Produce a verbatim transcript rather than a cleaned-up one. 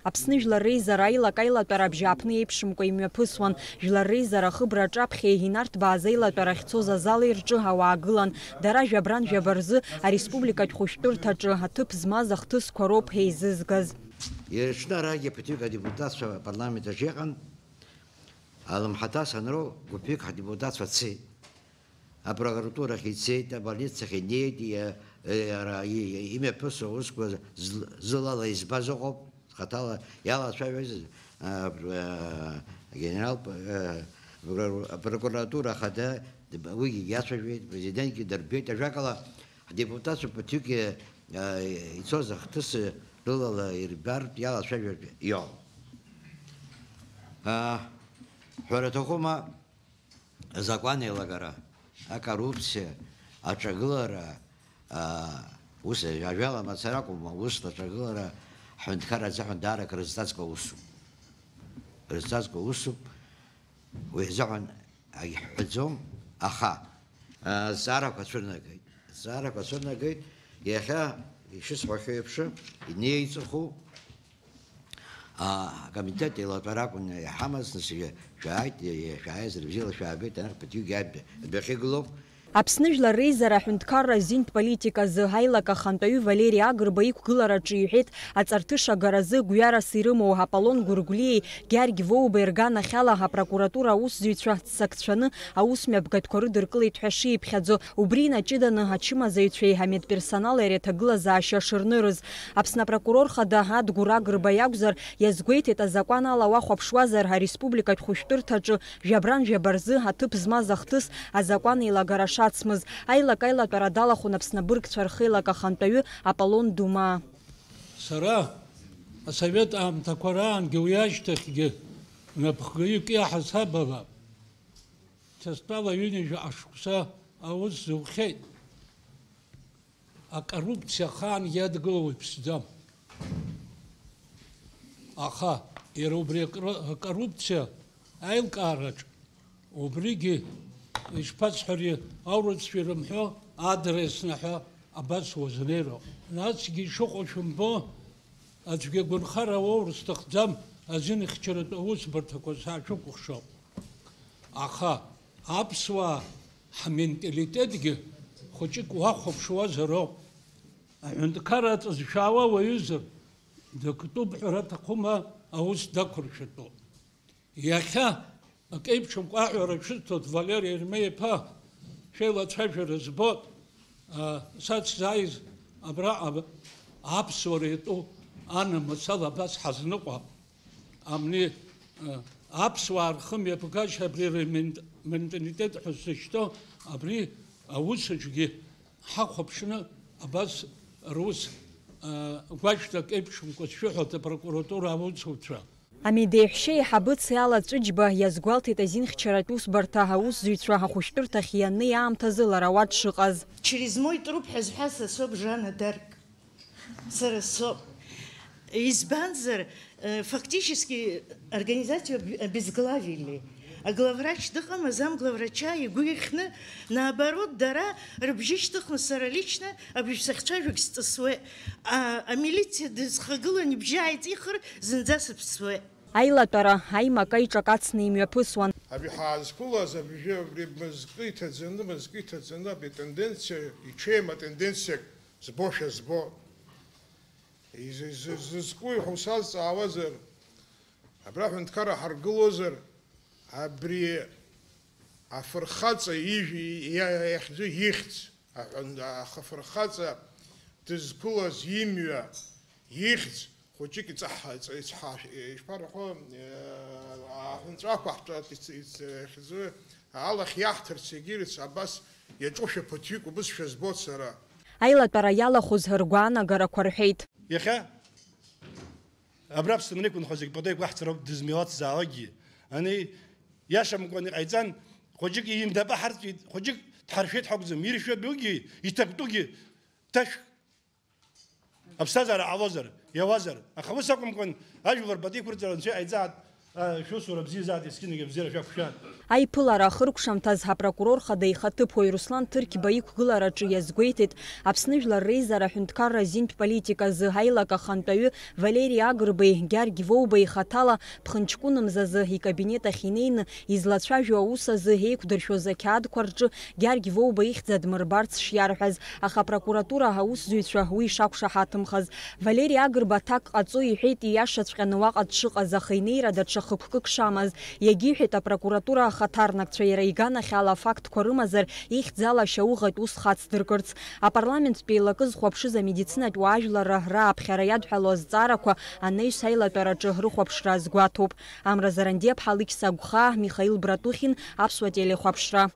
Аԥсны Жәлар Реизара аилак-аилатәара абжьааԥны еиԥшымкәа имҩаԥысуан. Жәлар Реизара ахыбра аҿаԥхьа инарҭбааз аилатәара ахьцоз азал рҿы ауаа гылан. Дара жәабран жәаба рзы ареспубликатә хәышәтәырҭаҿы аҭыԥ змаз ахҭысқәа роуп еизызгаз. Ирыҽны арагьы ԥыҭҩык адепутатцәа апарламент аҿы иҟан. Алымҳаҭа санроу, гәыԥҩык ҳадепутатцәа цеит. Апрокуратурахь ицеит, абольницахь инеит, иа-, иара и-, имҩаԥысуа аусқәа зл-, зылала избаз ыҟоуп, хаҭала иалацәажәаз, а, а, генерал, а, прокуратура ахада, уигьы иацәажәеит, президентгьы дырбеит, ажәакала, ҳдепутатцәа ԥыҭҩык, а, ицоз ахҭыс рылала ирбартә иалацәажәартә иҟоуп. А, ҳәара аҭахума, азакәан еилагара, акоррупциа, аҿагылара, аа, ус, ажәала мацара акәым, аус аҿагылара ҳҳәынҭқарра азыҳәан даара акрызҵазкуа усуп. Рызҵазкуа усуп, уи азыҳәан агьҳҳәаӡом, аха, аа, азҵаарақәа цәырнагеит. Азҵаарақәа цәырнагеит, иахьа, ишысҳәахьоу еиԥш, инеиҵыху, А, акомитет еилатәара акәын иҳамаз, нас, шәааит, шәааиз, рыбзиала шәаагеит, анахь ԥыҭҩыкгьы адәахьы гылоуп. Аԥсны Жәлар Реизара аҳәынҭқарра азинтә политиказы аилак ахантәаҩы Валери Агрба иқәгылараҿы иҳәеит, аҵарҭыша агаразы гәҩарас ирымоу Аполлон Гәыргәлиеи Гьаргь Воубеи рганахьала апрокуратура аусзуҩцәа ццакцәаны аусмҩаԥгатәқәа рыдыркылеит ҳәа шиԥхьаӡо, убри инаҷыданы ачымазаҩцәеи амедперсонали ари аҭагылазаашьа шырнырыз. Аԥсны апрокурор хада Адгәыр Агрба иакәзар, иазгәеиҭеит, азакәан ала уахәаԥшуазар, ареспубликатә хәышәтәырҭаҿы жәабран жәаба рзы аҭыԥ змаз ахҭыс азакәан еилагара шацмыз. Аилак-аилатәара далахәын Аԥсны абыргцәа рхеилак ахантәаҩы Аполлон Думаа. Сара асовет аамҭақәа раангьы уи ашьҭахьгьы напхгаҩык иаҳасабала, ҽазтәала ҩынҩажәа ашықәса аус зухьеит. Акоррупциа ахаангьы иадгылоу иԥсӡам. Аха иара убри акры-, акоррупциа аилкаараҿ убригьы, ишԥасҳәари, аурысцәа ирымҳәо адресна ҳәа абас уазнеироуп. Насгьы ишыҟоу шәымбо, аӡәгьы агәынхара уоур сҭахӡам, азинхьчаратә аусбарҭақәа саашәыкәыхшоуп. Аха аԥсуаа ҳменталитетгьы хәыҷык уахәаԥшуазароуп. Аҳәынҭқарра аҵызшәаауа уаҩызар, дактәуп ҳәара аҭахума, аус дақәыршәатәуп. Иахьа акеиԥшымкәа аҳәара шәысҭоит, Валери Ермеи-иԥа, шәеилацәажәара збоит, а, сацзааиз абраҟа аԥсуара иатәу анамыс ала абас ҳазныҟәап. Амни, а, аԥсуаа рхымҩаԥгашьа абри рмент-, менталитет ҳәа зышьҭоу абри аус аҿгьы ҳахәаԥшны абас рус, а, гәашәҭак еиԥшымкәа сшәыҳәоит апрокуратура аусуцәа. Амедеиҳәшьа еиҳабы Циала Ҵәыџьба иазгәалҭеит азинхьчаратә усбарҭа аусзуҩцәа ахәышәтәырҭахь ианнеи аамҭазы лара уа дшыҟаз. Через мой труп ҳәа зҳәаз са соуп, Жанна д'Арк. Сара соуп. Избанзар, э, фактически организацию об-, обезглавили. Аглавврач дыҟам, азамглавврача игәы иахьны, наоборот, дара рыбжьы шьҭыхны сара лично абжьсахьцәажәогь сҵысуеит. А, амилициа дысхагылан ибжьы ааиҵихыр, зынӡа сыԥсуеит. Аилатәара аимак аиҿакацны имҩаԥысуан. Абри ҳаазқәылаз абжьы абри мызкы иҭаӡаны, мызкы иҭаӡаны абри атенденциа, иҽеим атенденциак збошәа збо. Изы-, изы-, зызкуи ҳәа усазҵаауазар, абра аҳәынҭқарра ҳаргылозар, абри афырхаҵа ижә-, иа-, иахьӡу ихьӡ, аҳәын-, ахафырхаҵа дызқәылаз имҩа, ихьӡ, хәыҷык иҵаҳ-, иҵ-, ицҳа-, ишԥарҳәо, э, аҳәынҵәақәа ҳтәа-, иц-, иц-, ихьӡу алахь иаҳҭарц егьирыц абас иаҿушәа ԥыҭҩык убызшәа збоит сара. Аилатәара иалахәыз ргәаанагарақәа рҳәеит. Иахьа абра Аԥсны иқәынхо зегь пату иқәаҳҵароуп, дызмилаҭзаалакгьы. Ани иашамкәан иҟаиҵан, хәыҷык иимдапа ҳарҵәеит, хәыҷык дҳаршәеит ҳакәӡам, иршәатәугьы, иҭактәугьы ҭашәк. Аԥсҭазаара ҟалозар, иауазар, аха ус акәымкәан, ажәлар пату иқәырҵара анцәа иҟаиҵааит, Шәусура бзиазааит, есқьынагьы абзиара шәақәшәан. Аиԥылара ахыркәшамҭаз апрокурор хада ихаҭыԥуаҩ Руслан Ҭырқьба иқәгылараҿы иазгәеиҭеит Аԥсны Жәлар Реизара аҳәынҭқарра азинтә политика азы аилак ахантәаҩы Валери Агрбеи Гьаргь Воубеи ихаҭала ԥхынҷкәынымзазы икабинет ахь инеины излацәажәо аус азы еиқәдыршәоз ақьаадқәа рҿы Гьаргь Воуба ихьӡ адмырбарц шиарҳәаз, аха апрокуратура аусзуҩцәа уи ишақәшаҳаҭымхаз. Валери Агрба аҭак ҟаҵо иҳәеит, ииашаҵәҟьаны уаҟа дшыҟаз, аха инеира даҽа хықәкык шамаз. Иагьиҳәеит апрокуратура ахаҭарнакцәа, иара иганахьала афактқәа рымазар, ихьӡала шьауӷатә ус хацдыркырц. Апарламенттә еилакы зхәаԥшыз амедицинатә уаажәларра рааԥхьара иадҳәало азҵаарақәа анаҩс аилатәараҿы рыхәаԥшра азгәаҭоуп. Амра Зарандиаԥҳа, Алықьса Агәхаа, Михаил Братухин, Аԥсуа телехәаԥшра.